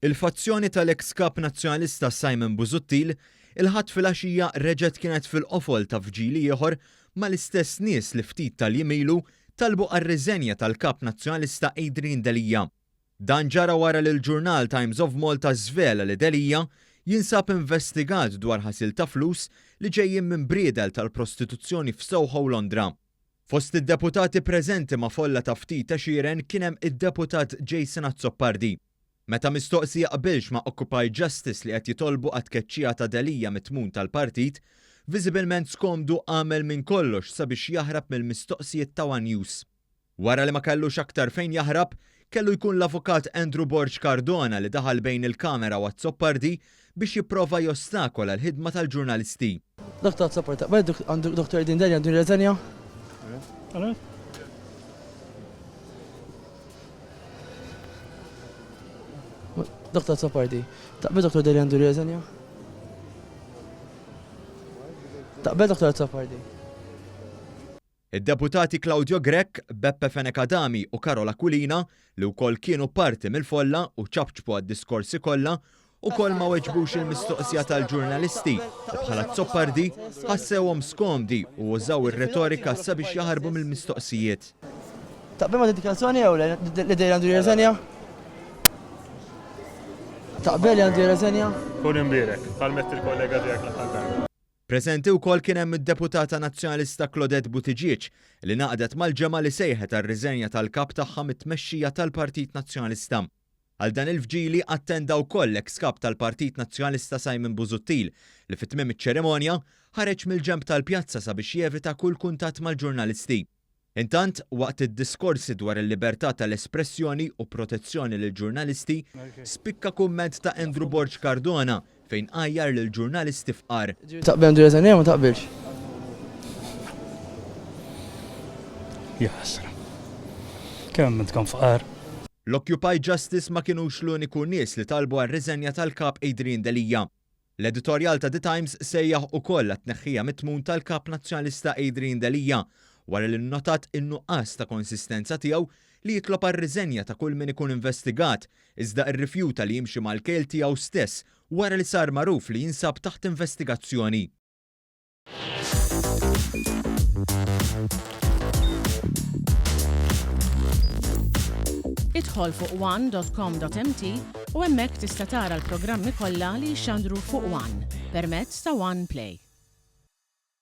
Il-fazzjoni tal-eks Kap Nazzjonalista Simon Busuttil, il-Ħadd filgħaxija reġgħet kienet fil-qofol ta' vġili ieħor mal-istess nies li ftit tal-jiem ilu talbu għar-riżenja tal-Kap Nazzjonalista Adrian Delia. Dan ġara wara li l-ġurnal Times of Malta żvela li Delia jinsab investigat dwar ħasil ta' flus li ġejjin minn briedel tal-prostituzzjoni f'Soho, Londra. Fost id-deputati preżenti ma' folla ta' ftit għexieren kien hemm id-deputat Jason Azzopardi. Meta mistoqsi jaqbilx ma' Occupy Justice li qed jitolbu għat-tkeċċija ta' Delia mit-tmun tal-partit, viżibilment skomdu għamel minn kollox sabiex jaħrab mill-mistoqsijiet ta' one News. Wara li ma kellux aktar fejn jaħrab, kellu jkun l-Avukat Andrew Borg Cardona li daħal bejn il-kamera u Azzopardi biex jipprova jostakola l-ħidma tal-ġurnalisti. Dottor Azzopardi, taqbel għandu Dottor Edin Delia għandu jirreżenja? Dottor Azzopardi, taqbel Dottor Delia għandu jirreżenja? Taqbel Dottor Azzopardi? Id-Deputati Claudio Grech, Beppe Fenech Adami u Karol Aquilina, li wkoll kienu parti mill-folla u ċapċpu għad-diskorsi kollha, ukoll ma weġbux il-mistoqsija tal-ġurnalisti u bħal Azzopardi ħassewhom skomdi u użaw ir-retorika sabiex jaħarbu mill-mistoqsijiet. Taqbel ma' dikjarazzjoni jew le li Delia għandu jirreżenja? Taqbel li għandu jirreżenja? Kun imbierek, bħal m'għedt il-kollega tiegħek l-aħħar darba. Preżenti wkoll kien hemm id-Deputata Nazzjonalista Claudette Buttigieg li ngħaqdet mal-ġemgħa li sejħet għar-riżenja tal-Kap tagħha mit-tmexxija tal-Partit Nazzjonalista. Għal dan il-vġili attenda wkoll l-eks Kap tal-Partit Nazzjonalista Simon Busuttil li fi tmiem iċ-ċerimonja ħareġ mill-ġenb tal-pjazza sabiex jevita kull kuntatt mal-ġurnalisti. Intant, waqt id-diskorsi dwar il-libertà tal-espressjoni u protezzjoni lill-ġurnalisti, spikka kumment ta' Andrew Borg Cardona fejn għajjar lill-ġurnalisti fqar. Taqbel Andrew Reżenja jew ma taqbilx? Jaħasra. Kemm intkom fqar. L-Occupy Justice ma kinux l-uniku nies li talbu għar-riżenja tal-Kap Adrian Delia. L-editorjal ta' The Times sejjaħ ukoll għat-tneħħija mit-tmun tal-Kap Nazzjonalista Adrian Delia wara li nnotat in-nuqqas ta' konsistenza tiegħu li jitlob għar-riżenja ta' kull min ikun investigat iżda rrifjuta li jimxi mal-kejl tiegħu stess wara li sar magħruf li jinsab taħt investigazzjoni. Idħol fuq one.com.mt u hemmhekk tista' tara l-programmi kollha li jixxandru fuq One permezz ta' One Play.